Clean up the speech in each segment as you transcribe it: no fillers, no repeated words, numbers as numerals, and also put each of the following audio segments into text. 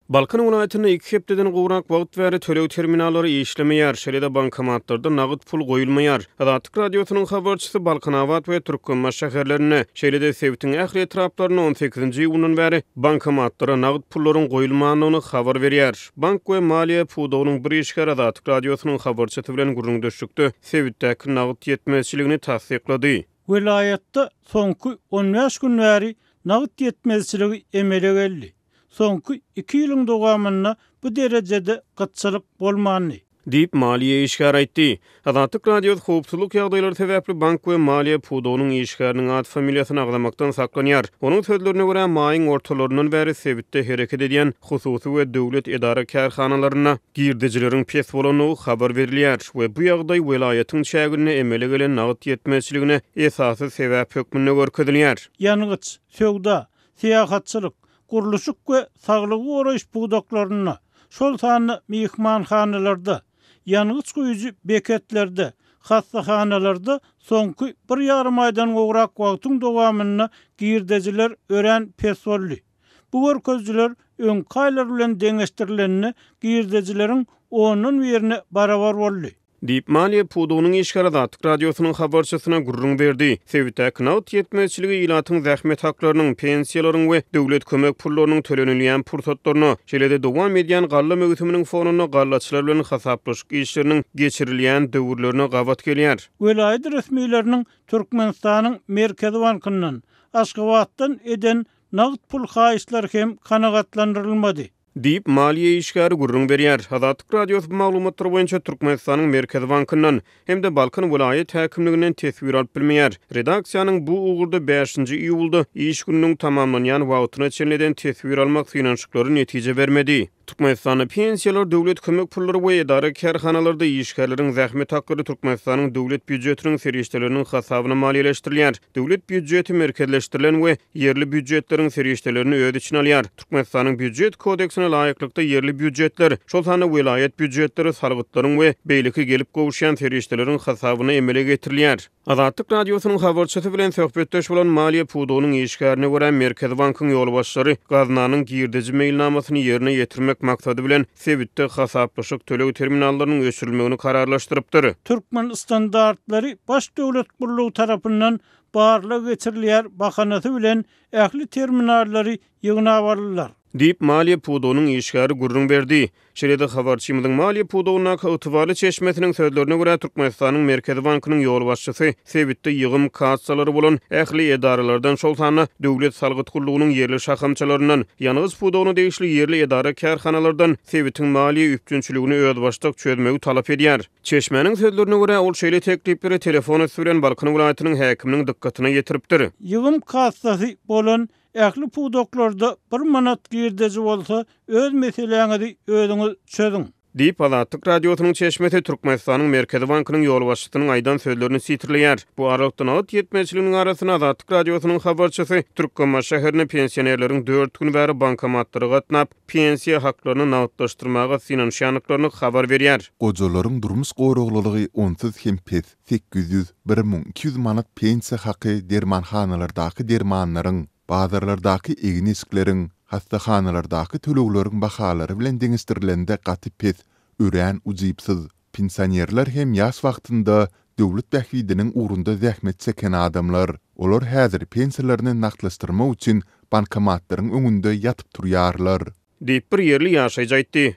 Balkan welaýatynda iki hepdeden gowrak wagt bäri töleg terminallary işlemeýär, şeýle-de bankomatlarda nagt pul goýulmaýar. Azatlyk Radiosynyň habarçysy Balkanabat we Türkmenbaşy şäherlerinde, şeýle-de sebitiň ähli etraplarynda on sekizinji iýundan bäri bankomatlara nagt pullaryň goýulmandygyny habar berýär. Bank we maliýe pudagynyň bir işgäri Azatlyk Radiosynyň habarçysy bilen gürrüňdeşlikde sebitdäki nagt ýetmezçiligini tassyklady. Welaýatda soňky on bäş gün bäri nagt ýetmezçiligi emele geldi. Soňky iki ýylyň dowamynda bu derejede gytçylyk bolmandy. Diýip, maliýe işgäri aýtdy. Azatlyk Radiosy howpsuzlyk ýagdaýlary sebäpli bank we maliýe pudagynyň işgäriniň at-familiýasyny agzamakdan saklanýar. Onuň sözlerine görä, maýyň ortalaryndan bäri sebitde hereket edýän hususy we döwlet edara-kärhanalarynda girdejileriň pes bolandygy habar berilýär we bu ýagdaý welaýatyň çäginde emele gelen nagt ýetmezçiligine esasy sebäp hökmünde görkezilýär. Ýangyç, söwda, syýahatçylyk, gurluşyk we saglygy goraýyş pudaklarynda, şol sanda myhmanhanalarda, ýangyç guýujy beketlerde, hassahanalarda soňky bir ýarym aýdan gowrak wagtyň dowamynda girdejiler örän pes boldy. Bu görkezijiler öňki aýlar bilen deňeşdirilende girdejileriň ondan birine barabar boldy. Diýip, maliýe pudagynyň işgäri Azatlyk Radiosynyň habarçysyna gürrüň berdi. Sebitdäki nagt ýetmezçiligi ilatyň zähmet haklarynyň, pensiýalaryň we döwlet kömek pullarynyň tölenilýän pursatlaryna, şeýle-de dowam edýän galla möwsüminiň fonunda gallaçylar bilen hasaplaşyk işleriniň geçirilýän döwürlerine gabat gelýär. Welaýat resmileriniň Türkmenistanyň Merkezi bankyndan, Aşgabatdan eden nagt pul haýyşlary hem kanagatlandyrylmady. Diýip, maliýe işgäri gürrüň berýär. Azatlyk Radiosy bu maglumatlar boýunça Türkmenistanyň Merkezi bankyndan hem-de Balkan welaýat häkimliginden teswir alyp bilmeýär. Redaksiýanyň bu ugurda bäşinji iýulda iş gününiň tamamlanýan wagtyna çenli eden teswir almak synanyşyklary netije bermedi. Türkmenistanda pensiýalar, döwlet kömek pullary we edara-kärhanalarda işgärleriň zähmet haklary Türkmenistanyň döwlet býujetiniň serişdeleriniň hasabyna maliýeleşdirilýär. Döwlet býujeti merkezleşdirilen we ýerli býujetleriň serişdelerini öz içine alýar. Türkmenistanyň Býujet kodeksine laýyklykda ýerli býujetler, şol sanda welaýat býujetleri salgytlaryň we beýleki gelip gowuşýan serişdeleriň hasabyna emele getirilýär. Azatlyk Radiosynyň habarçysy bilen söhbetdeş bolan maliýe pudagynyň işgärine görä, Merkezi bankyň ýolbaşçylary gaznanyň girdeji meýilnamasyny ýerine ýetirmek maksady bilen sebitde hasaplaşyk töleg terminallarynyň öçürilmegini kararlaşdyrypdyr. Türkmenstandartlary baş döwlet gullugy tarapyndan barlag geçirilýär bahanasy bilen ähli terminallary ýygnap aldylar. Diýip, maliýe pudagynyň işgäri gürrüň berdi. Şeýle-de, habarçymyzyň maliýe pudagyndaky ygtybarly çeşmesiniň sözlerine görä, Türkmenistanyň Merkezi bankynyň ýolbaşçysy sebitde ýygym kassalary bolan ähli edaralardan, şol sanda Döwlet salgyt gullugynyň ýerli şahamçalaryndan, ýangyç pudagyna degişli ýerli edara-kärhanalardan sebitiň maliýe üpjünçiligini özbaşdak çözmegi talap edýär. Çeşmäniň sözlerine görä, ol şeýle teklipleri telefon üsti bilen Balkan welaýatynyň häkiminiň dykgatyna ýetiripdir. Ýygym kassasy bolan ähli pudaklarda bir manat girdeji bolsa, öz meseläňizi özüňiz çözüň. Diýip, Azatlyk Radiosynyň çeşmesi Türkmenistanyň Merkezi bankynyň ýolbaşçysynyň aýdan sözlerini sitirleýär. Bu aralykda nagt ýetmezçiliginiň arasynda Azatlyk Radiosynyň habarçysy Türkmenbaşy şäherinde pensionerleriň dört gün bäri bankomatlara gatnap, pensiýa haklaryny nagtlaşdyrmaga synanyşýandyklaryny habar berýär. Gojalaryň durmuş goraglylygy onsuz hem pes, 800, 1200 manat pensiýa haky dermanhanalardaky dermanlaryň, bazarlardaky egin-eşikleriň, hassahanalardaky tölegleriň bahalary bilen deňeşdirilende gaty pes, örän ujypsyz. Pensionerler hem ýaş wagtynda döwlet bähbidiniň ugrunda zähmet çeken adamlar. Olar häzir pensiýalaryny nagtlaşdyrmak üçin bankomatlaryň öňünde ýatyp turýarlar. Diýip, bir ýerli ýaşaýjy aýtdy.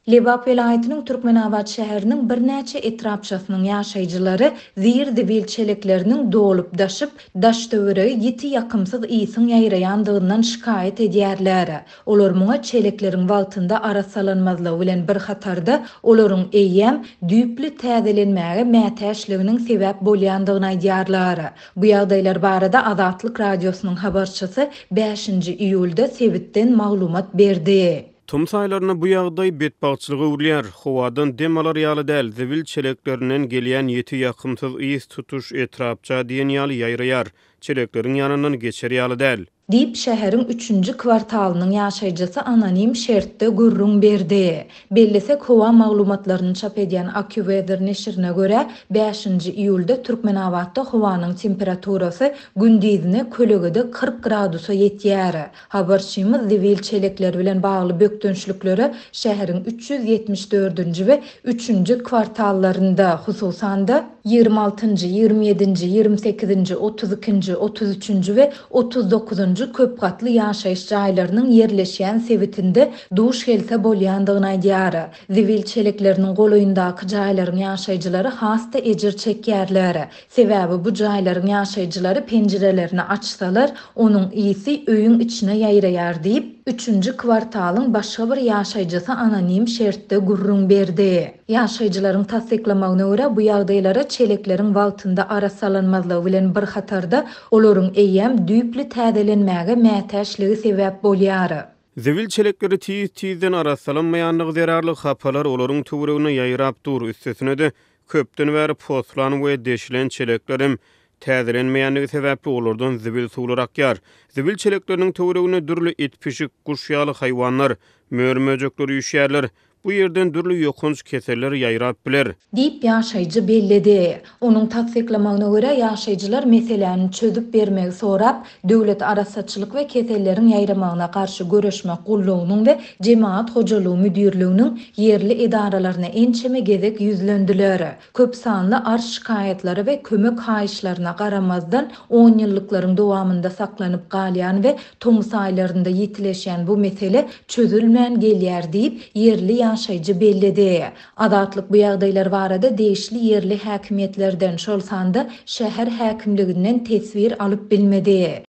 Lebap welaýatynyň Türkmenabat şäheriniň birnäçe etrapçasynyň ýaşaýjylary zir-zibil çelekleriniň dolup-daşyp, daş-töwerege ýiti ýakymsyz ysyň ýaýraýandygyndan şikaýat edýärler. Olar muňa çelekleriň wagtynda arassalanmazlygy bilen bir hatarda, olaryň eýýäm düýpli täzelenmäge mätäçliginiň sebäp bolýandygyny aýdýarlar. Bu ýagdaýlar barada Azatlyk Radiosynyň habarçysy bäşinji iýulda sebitden maglumat berdi. Tomus aýlarynda bu ýagdaý betbagtçylyga öwrülýär. Howadan dem alar ýaly däl, zibil çeleklerinden gelýän ýiti ýakymsyz ys tutuş etrapça diýen ýaly ýaýraýar. Çelekleriň ýanyndan geçer ýaly däl. Diýip, şäheriň üçünji kwartalynyň ýaşaýjysy anonim şertde gürrüň berdi. Bellesek, howa maglumatlaryny çap edýän AccuWeather neşirine görä, bäşinji iýulda Türkmenabatda howanyň temperaturasy gündizine kölegede 40 gradusa ýetýär. Habarçymyz zibil çelekleri bilen bagly bökdençliklere şäheriň 374-nji we üçünji kwartallarynda, hususan-da, 26-njy, 27-nji, 28-nji, 32-nji, 33-nji we 39-njy köp gatly ýaşaýyş jaýlarynyň ýerleşýän sebitinde duş gelse bolýandygyny aýdýar. Zibil çelekleriniň golaýyndaky jaýlaryň ýaşaýjylary has-da ejir çekýärler. Sebäbi bu jaýlaryň ýaşaýjylary penjirelerini açsalar, onuň ysy öýüň içine ýaýraýar diýip, üçünji kwartalyň başga bir ýaşaýjysy anonim şertde gürrüň berdi. Ýaşaýjylaryň tassyklamagyna görä, bu ýagdaýlara çelekleriň wagtynda arassalanmazlygy bilen bir hatarda, olaryň eýýäm düýpli täzelenmäge mätäçligi sebäp bolýar. Zibil çelekleri tiz-tizden arassalanmaýanlygy zerarly hapalar olaryň töweregine ýaýrap dur, üstesine-de, köpden bäri poslan we deşilen çeleklerem täzelenmeýänligi sebäpli olardan zibil suwlar akýar. Zibil çelekleriniň töwereginde dürli it-pişik, guş ýaly haýwanlar, mör-möjekler üýşýärler. Bu ýerden dürli ýokanç keseller ýaýrap biler. Diýip, ýaşaýjy belledi. Onuň tassyklamagyna görä, ýaşaýjylar meseläni çözüp bermegi sorap, Döwlet arassaçylyk we keselleriň ýaýramagyna garşy göreşmek gullugynyň we Jemagat hojalygy müdirliginiň ýerli edaralaryna ençeme gezek ýüzlendiler. Köp sanly arz-şikaýatlara we kömek haýyşlaryna garamazdan, onýyllyklaryň dowamynda saklanyp galýan we tomus aýlarynda ýitileşýän bu mesele çözülmän gelýär diýip, ýerli ýaşaýjy belledi. Azatlyk bu ýagdaýlar barada degişli ýerli häkimiýetlerden, şol sanda şäher häkimliginden teswir alyp bilmedi.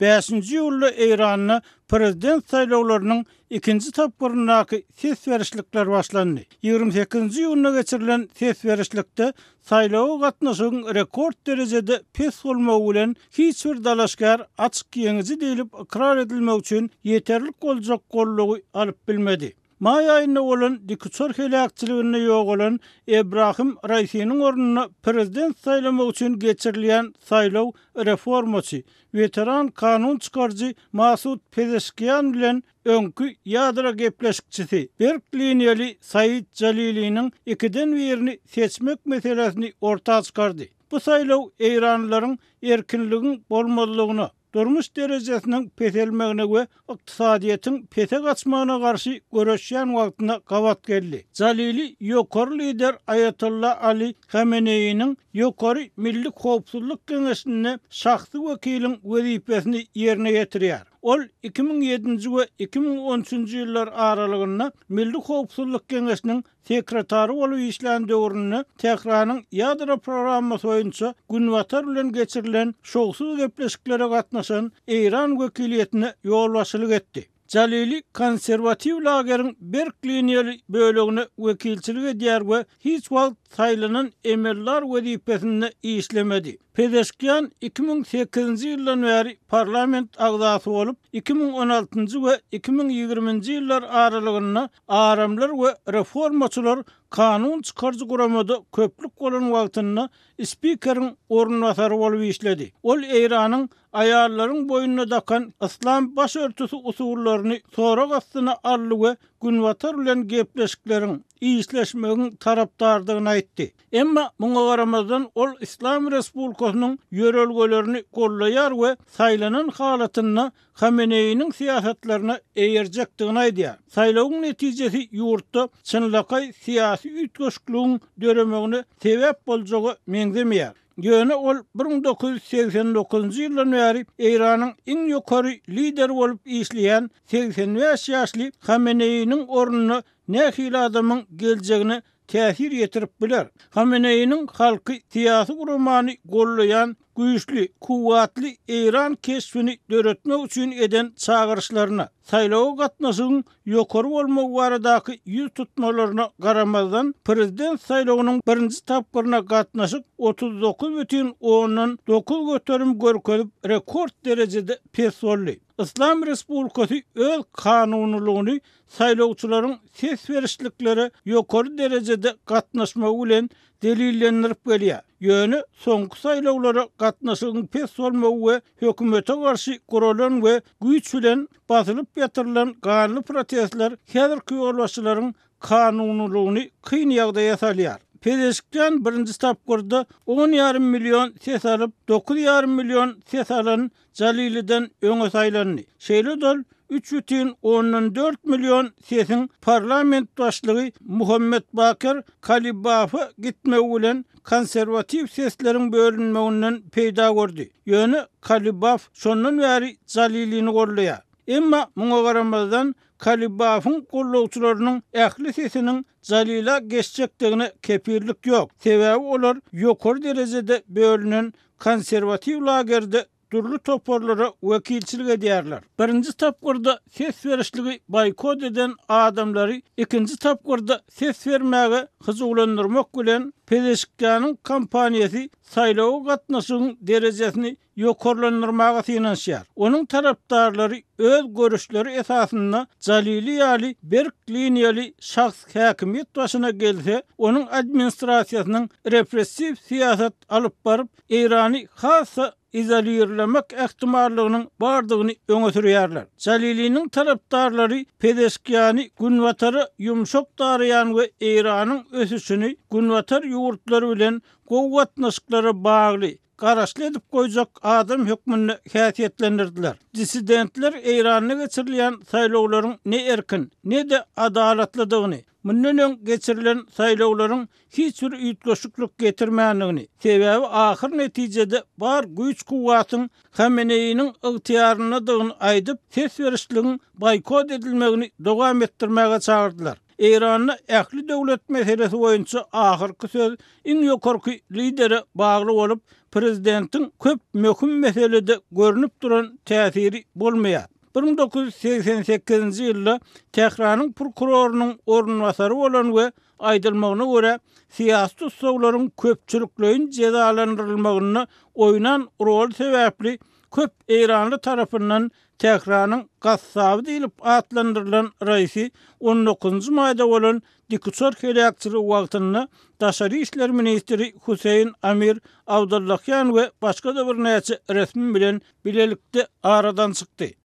Bäşinji iýulda Eýranda prezident saýlawlarynyň ikinji tapgyryndaky ses berişlikler başlandy. 28-nji iýunda geçirilen ses berişlikde saýlawa gatnaşygyň rekord derejede pes bolmagy bilen hiç bir dalaşgär açyk ýeňiji diýlip ykrar edilmek üçin ýeterlik boljak goldawy alyp bilmedi. Maý aýynda bolan dikuçar heläkçiliginde ýogalan Ebrahim Raisiniň ornuna prezident saýlamak üçin geçirilýän saýlaw reformaçy, weteran kanun çykaryjy Masud Pezeşkian bilen öňki ýadro gepleşikçisi, berk liniýaly Said Jaliliniň ikiden birini seçmek meselesini orta çykardy. Bu saýlaw eýranlylaryň erkinligiň bolmazlygyna, durmuş derejesiniň peselmegine we ykdysadyýetiň pese gaçmagyna garşy göreşýän wagtyna gabat geldi. Jalili ýokary lider Aýatolla Ali Hameneýiniň Ýokary Milli Howpsuzlyk Geňeşinde şahsy wekiliň wezipesini ýerine ýetirýär. Ol 2007-nji we 2013-nji ýyllar aralygynda Milli Howpsuzlyk Geňeşiniň sekretary bolup işlän döwründe Tähranyň ýadro programmasy boýunça Günbatar bilen geçirilen şowsuz gepleşiklere gatnaşan eýran wekiliýetine ýolbaşçylyk etdi. Jalili konserwatiw lageriň berk liniýaly bölegine wekilçilik edýär we hiç wagt saýlanan emeldar wezipesinde işlemedi. Pezeşkian 2008-nji ýyldan bäri parlament agzasy bolup, 2016-njy we 2020-nji ýyllar aralygynda Aramlar we reformaçylar kanun çykaryjy guramada köplük bolan wagtynda spikeriň orunbasary bolup işledi. Ol Eýranyň aýallaryň boýnuna dakan yslam baş örtüsi usullaryny sorag astyna aldy we Günbatar bilen gepleşikleriň, işleşmegiň tarapdardygyny aýtdy. Emma muňa garamazdan ol Yslam Respublikasynyň ýörelgelerini goldaýar we saýlanan halatynda Hameneýiniň syýasatlaryna eýerjekdigini aýdýar. Saýlawyň netijesi ýurtda çynlakaý syýasy üýtgeşikligiň döremegine sebäp boljaga meňzemeýär. Ýöne ol 1989-njy ýyldan bäri Eýranyň iň ýokary lideri bolup işleýän 85 ýaşly Hameneýiniň ornuna nähili adamyň geljegine täsir ýetirip biler. Hameneýiniň halky syýasy guramany gollaýan güýçli, kuwwatly Eýran keşbini döretmek üçin eden çagyryşlaryna, saýlawa gatnaşygyň ýokary bolmagy baradaky ýüz tutmalaryna garamazdan, prezident saýlawynyň birinji tapgyryna gatnaşyk 39 bütin ondan 9 göterim görkezip, rekord derejede pes boldy. Yslam Respublikasy öz kanunylygyny saýlawçylaryň ses berişliklere ýokary derejede gatnaşmagy bilen delillendirip gelýär. Ýöne soňky saýlawlara gatnaşygyň pes bolmagy we hökümete garşy guralan we güýç bilen basylyp ýatyrylan ganly protestler häzirki ýolbaşçylaryň kanunylygyny kyn ýagdaýa salýar. Pezeşkýan birinji tapgyrda on ýarym million ses alyp, dokuz ýarym million ses alan Jaliliden öňe saýlandy. Şeýle-de ol 3,4 million sesiň parlament başlygy Muhammet Baker Kalibafa gitmegi bilen konserwatiw sesleriň bölünmeginden peýda gördi. Ýöne Kalibaf şondan bäri Jalilini goldaýar. Emma muňa garamazdan, Kalibafyň goldawçylarynyň ähli sesiniň Jalila geçjekdigine kepillik ýok. Sebäbi olar ýokary derejede bölünen konserwatiw lagerde dürli toparlara wekilçilik edýärler. Birinji tapgyrda ses berişligi boýkot eden adamlary ikinji tapgyrda ses bermäge hyjuwlandyrmak bilen, Pezeşkianyň kampaniýasy saýlawa gatnaşygyň derejesini ýokarlandyrmaga synanyşýar. Onuň tarapdarlary öz görüşleri esasynda Jalili ýaly berk liniýaly şahs häkimiýet başyna gelse, onuň administrasiýasynyň repressiw syýasat alyp baryp, Eýrany has-da izolirlemek ähtimallygynyň bardygyny öňe sürýärler. Jaliliniň tarapdarlary Pezeşkiany Günbatara ýumşak daraýan we Eýranyň ösüşini Günbatar ýurtlary bilen gowy gatnaşyklara bagly garaşly edip goýjak adam hökmünde häsiýetlendirdiler. Dissidentler Eýranda geçirilýän saýlawlaryň ne erkin, ne-de adalatlydygyny, mundan öň geçirilen saýlawlaryň hiç bir üýtgeşiklik getirmändigini, sebäbi ahyr netijede bar güýç-kuwwatyň Hameneýiniň ygtyýaryndadygyny aýdyp, ses berişligiň boýkot edilmegini dowam etdirmäge çagyrdylar. Eýranda ähli döwlet meselesi boýunça ahyrky söz iň ýokarky lidere bagly bolup, prezidentiň köp möhüm meselede görnüp duran täsiri bolmaýar. 1988-nji ýylda Tähranyň prokurorynyň orunbasary bolan we aýdylmagyna görä, syýasy tussaglaryň köpçülikleýin jezalandyrylmagynda oýnan roly sebäpli köp eýranly tarapyndan Tähranyň gassaby diýlip atlandyrylan Raisi on dokuzynjy maýda bolan dikuçar heläkçiligi wagtynda daşary işler ministri Huseýn Amir Abdullahian we başga-da birnäçe resmi bilen bilelikde aradan çykdy.